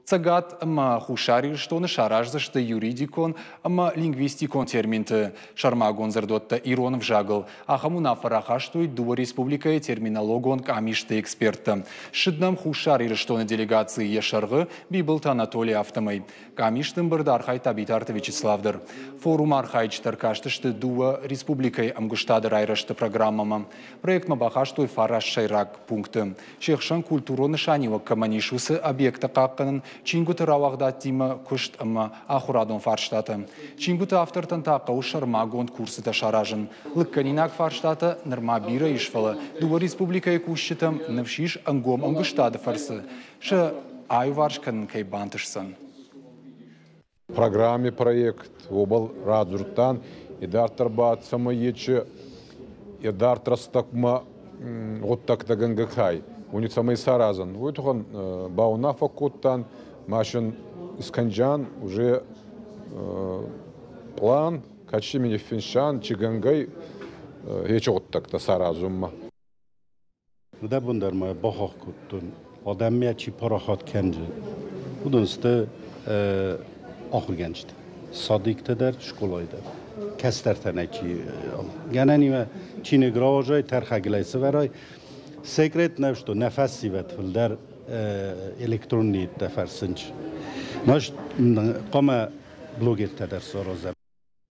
Цӕгат ӕмӕ Хуссар Ирыстоны сараздзысты юридикон ӕмӕ лингвистикон терминты сӕрмагонд дзырдуӕттӕ ирон ӕвзагыл. Ахӕм уынаффӕ рахастой дыууӕ республикӕйы терминологон къамисты эксперттӕ. Ссыд нӕм Хуссар Ирыстоны делегацийы йӕ сӕргъы Бибылты Анатолий афтӕмӕй. Къамисты ӕмбырды архайдта Битарты Вячеслав дӕр. Форумы архайджытӕ ӕркастысты дыууӕ республикӕйы ӕмгуыстады райрӕзты программӕмӕ. Проектмӕ бахастой фараст сӕйраг пункты. Се хсӕн культурон нысаниуӕг кӕмӕн ис, уыцы объекттӕ хъахъхъӕнын, чингуыты рауагъдадтимӕ куыст ӕмӕ ахуырадон фарстатӕ. Чингуыты автортӕн та хъӕуы сӕрмагонд курсытӕ саразын. Лыггӕнинаг фарстатӕ нырма бирӕ ис, фӕлӕ дыууӕ республикӕйы кусджытӕм ныфс ис ӕнгом ӕмгуыстады фӕрцы сӕ аиуварс кӕнын кӕй бантысдзӕн. Программи проект уобӕл радзурдтан, идарддӕр ба цӕмӕй ечи идард рӕстӕгмӕ гъуддӕгтӕгӕнгӕ хай, уони цӕмӕй саразӕн, уой туххӕн баунаффӕ кодтан, машин искӕнджан уже план, кӕци ми ниффинсан, чи гӕнгӕй ечи гъуддӕгтӕ саразунмӕ. Дӕ бон дӕр ма бахахх кодтон, адӕммӕ чи парахат кӕнджы, уыдон сты ахуыргӕнджытӕ, садиктӕ дӕр, скъолайы дӕр. Кӕстӕртӕ нӕ чи гӕнӕнимӕ чиныг рауазай, тӕрхӕгылӕй сывӕрай. Секрет нӕ что нӕ фӕсивӕд фылдӕр электронныйттӕ фӕрсынч. Значит, хъуамӕ блогертӕ дӕр саразӕм.